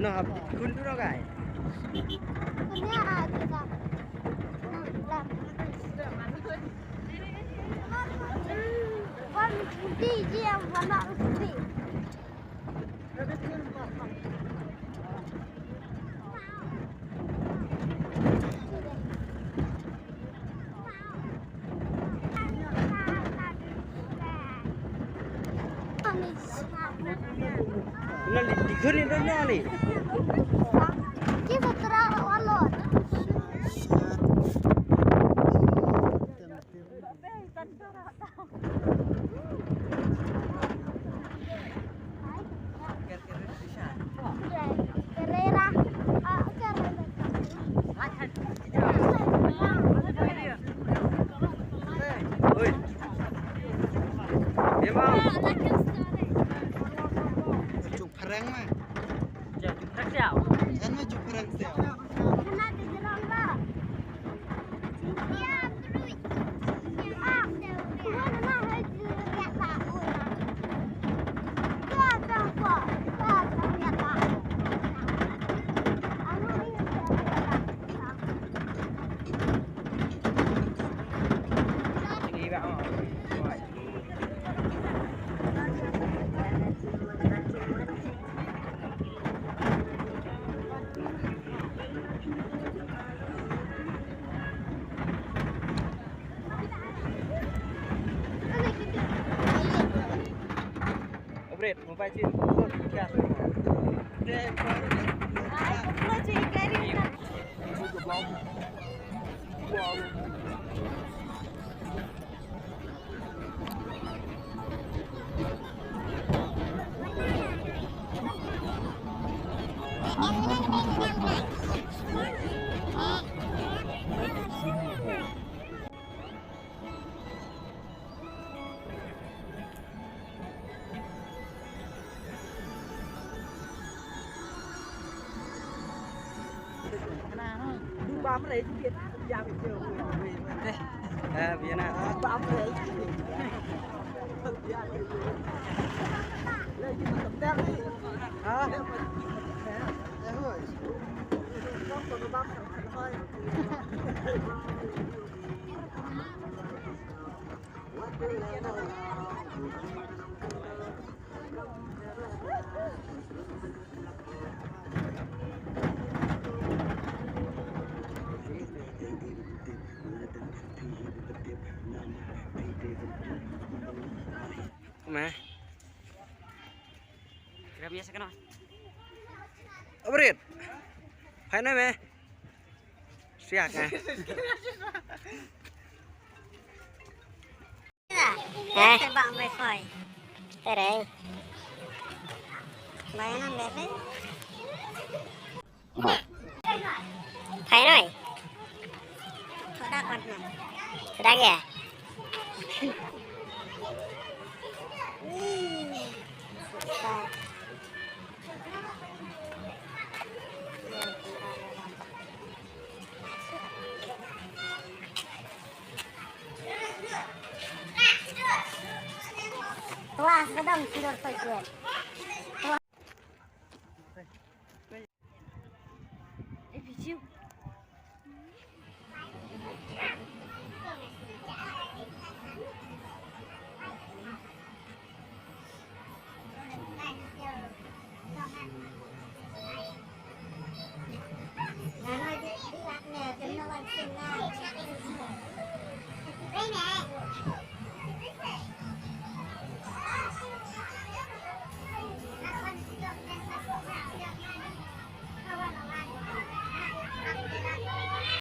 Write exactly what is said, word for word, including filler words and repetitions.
No, hap kun tu no, guys. Kunya kita. Wan putih je yang warna putih. Nali, di khun ni dong nali. Kita terang walon. Phareng ma. Jan ma ju phareng siaw. Obret, mobile chin. Me. Grab ya sa kano. Obrit. Phai noi me. Siak eh. Eh. Te bang bai phai. Te rei. Bai na bai phai. Phai noi. Thoda kon na. Thoda ke. Wah, sedang tidur saja.